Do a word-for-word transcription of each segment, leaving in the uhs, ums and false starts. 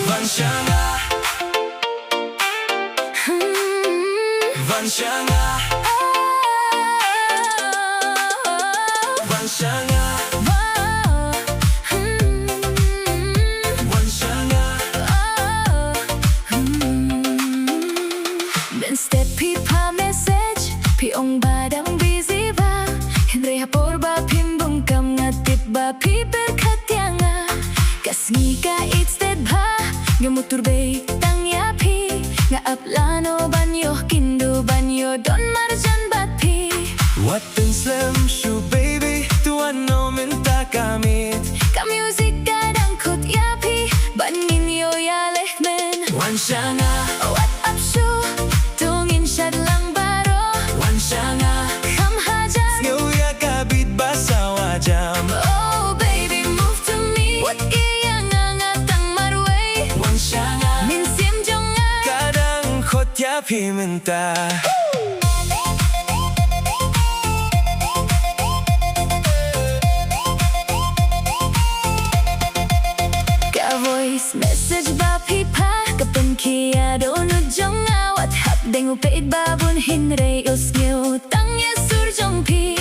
Wan sha nga. Hmm. Wan sha nga. Oh. Wan sha nga. Oh. Hmm. Wan sha nga. Oh. Hmm. Mynstep phi phah message, phi ong ba dang busy bha. Hynrei ha por ba phim bun kam nga tip ba phi pyrkhat ïa nga. Ka sngi ka ïeit stet bha, nga mut tur bei tang ïa phi. Nga ap lano ban ïoh kyndu ban ïoh don marjan bad phi. Wat pynslem shuh baby, to wan noh mynta ka miet. Ka music ka dang khot ïa phi, ban ngin ïoh ïaleh men. Wan sha nga. Wat ap shuh, to ngin shad lang baroh. Wan sha nga. Kham hajan. Sngew ïa ka beat ba sawa jam. Oh baby, move to me. Wat ïa nga, nga tang marwei. Wan sha nga. Mynsiem jong nga. Ka dang khot ïa phi mynta. Ka voice message ba phi phah, ka pynkhia dohnud jong nga. Wat hap deng u peit ba bun hynrei u sngew tang ïa sur jong phi.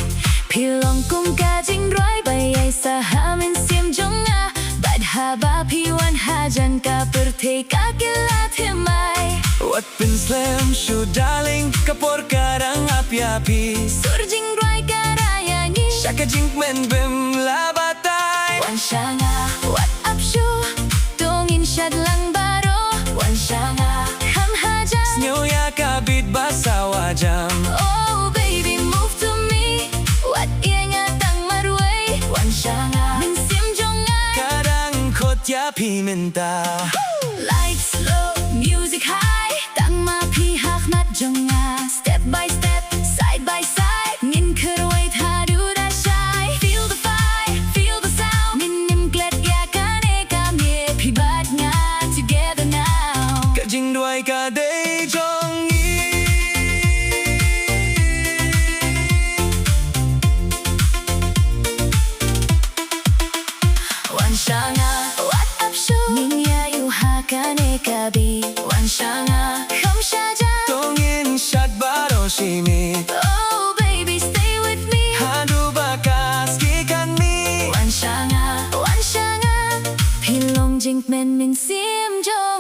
Phi long kum ka jingrwai ba ïai sah ha mynsiem jong nga. Bad haba phi wan hajan ka pyrthei ka kylla thymmai. Wat pynslem shuh darling, ka por ka dang ap ïa phi. Sur jingrwai ka rah ïa ngi. Sha ka jingkmen bym lah batai. Wan sha nga. Wat ap shuh, to ngin shad lang baroh. Wan sha nga. Kham hajan. Sngew ïa ka beat ba sawa jam. Oh baby, move to me. Wat ïa nga tang marwei. Wan sha nga. Mynsiem jong nga. Ka dang khot ïa phi mynta. Lights low, music high. Tang ma phi ha khmat jong nga. Step by step, side by side. Ngin kyrwai haduh da shai. Feel the fire, feel the sound. Ngin ym klet ïa kane ka miet. Phi bad nga together now. Ka jingduwai ka dei jong ngi. Wan sha nga, wat ap shuh. Ngin ïa ïoh ha kane ka beat. Wan sha nga, kham sha jan. To ngin shad baroh shi miet. Oh baby, stay with me. Haduh ba ka sngi kan mih. Wan sha nga, wan sha nga. Phi long jingkmen mynsiem jong